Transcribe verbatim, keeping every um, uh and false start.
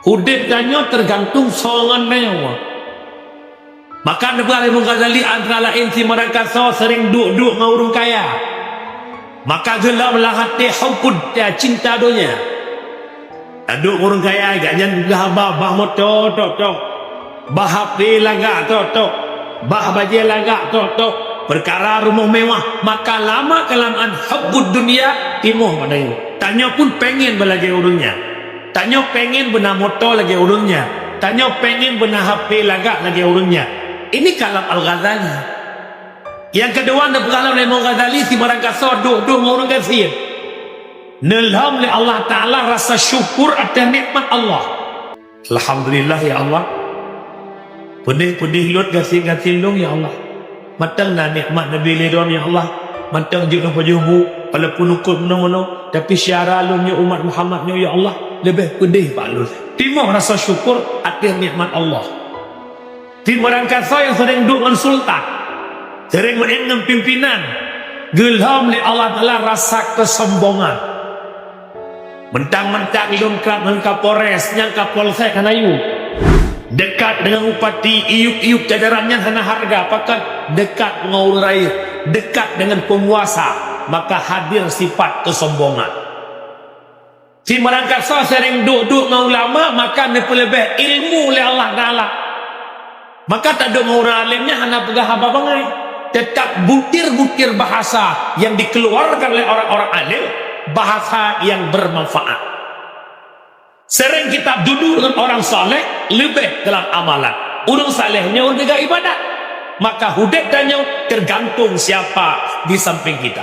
Udeb tanyoe teugantung soe ngon tanyoe. Maka neupeugah lé Imam Ghazali, antara laén, si meurangkasoe seuring duek-duek ngon ureuëng kaya. Maka geulom lam até hubbud, ya, cinta donya. Taduek ngon ureuëng kaya, gobnyan peugah haba, bah moto tok-tok, bah H P lagak tok-tok, bah bajée lagak tok-tok, peukara rumoh mewah. Maka lama-kelamaan hubbud dunya timoh bak tanyoe. Tanyoe pun pengen beulagée ureuëng nyan. Tanyoe pengen beuna moto lagée ureuëng nyan. Tanyoe pengen beuna H P lagak lagée ureuëng nyan. Ini kalam Al-Ghazali. Nyang keudua, neupeugah lom lé Imam Ghazali, si meurangkasoe duek-duek ngon ureuëng gasien. Neulom lé Allah Taala rasa syukur ateueh nikmat Allah. Alhamdulillah, ya Allah. Peudeh-peudeh lôn, gasien-gasien lôn, ya Allah. Mantong na nikmat neubri lé droen, ya Allah. Mantong jeuet lôn pajoh bu, walaupun ukot meunoe-meunoe, tapi syedara lôn nyoe, umat Muhammad nyoe, ya Allah, leubeh peudeh bak lôn. Timoh rasa syukur ateueh nikmat Allah. Di meurangkasoe nyang seuring duek ngon sultan, seuring meu'én ngon pimpinan, geulom lé Allah Taala rasa keusombongan. Meuntang-meuntang lôn krab ngon Kapolres, nyang Kapolsek hana yue. Dekat deungon bupati, iyup-iyup jajaran nyan hana hareuga, pakon dekat ngon ureuëng rayeuk, dekat deungon peunguasa, maka hadir sifat keusombongan. Si meurangkasoe seuring duek-duek ngon ulama, maka neupeuleubeh ilmu lé Allah Taala. Maka taduek ngon ureuëng além nyan hana peugah haba bangai. Teutap butir-butir bahasa nyang dikeuluarkan lé orang-orang além, bahasa nyang beumanfaat. Seuring kita duduek ngon orang saleh leubeh dalam amalan. Ureuëng saleh nyoe ureuëng teuga ibadat. Maka udeb tanyoe teugantung siapa di samping kita.